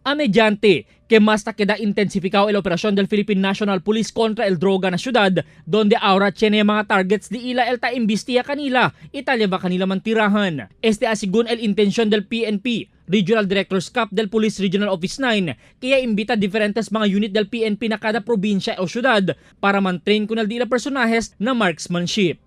A mediante que más ta queda intensificado el operación del Philippine National Police contra el droga na syudad, donde ahora tiene mga targets di ila el ta imbestiga kanila, Italia ba kanila mantirahan. Este asigun el intención del PNP, Regional Director's Cup del Police Regional Office 9, kaya imbita diferentes mga unit del PNP na kada probinsya o syudad para mantrain kun el di ila personajes na marksmanship.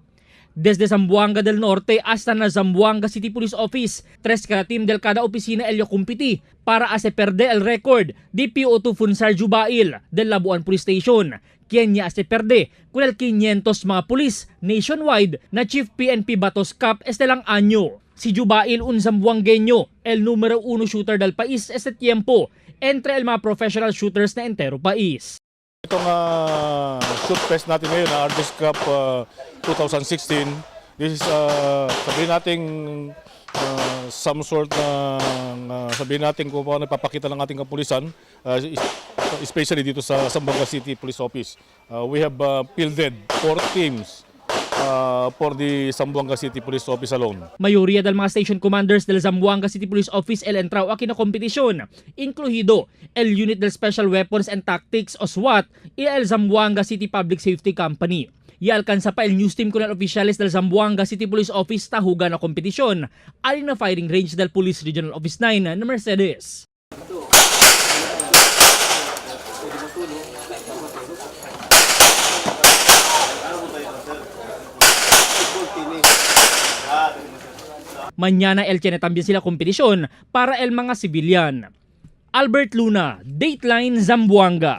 Desde Zamboanga del Norte hasta na Zamboanga City Police Office, tres kada team del kada opisina ello kumpiti para ase perde el record di PO2 Funsar Jubail del Labuan Police Station, quien ya ase perde con el 500 mga pulis nationwide na Chief PNP Batos Cup este lang año. Si Jubail, un zamboangueño, el número uno shooter del país este tiempo entre el mga professional shooters na entero país. Itong shoot fest natin ngayon na Argus Cup 2016, this is sabihin natin some sort ng sabihin natin kung paano ipapakita ng ating kapulisan, especially dito sa Zamboanga City Police Office. We have fielded four teams for the Zamboanga City Police Office alone. Mayoria del mga station commanders del Zamboanga City Police Office el entrao aquí na kompetisyon, incluido el Unit del Special Weapons and Tactics o SWAT y el Zamboanga City Public Safety Company. Ialkansa pa el news team con el oficiales del Zamboanga City Police Office tahuga na kompetisyon, alin na firing range del Police Regional Office 9 na Mercedes. Mañana el tiene también sila kompetisyon para el mga sibilyan. Albert Luna, Dateline Zamboanga.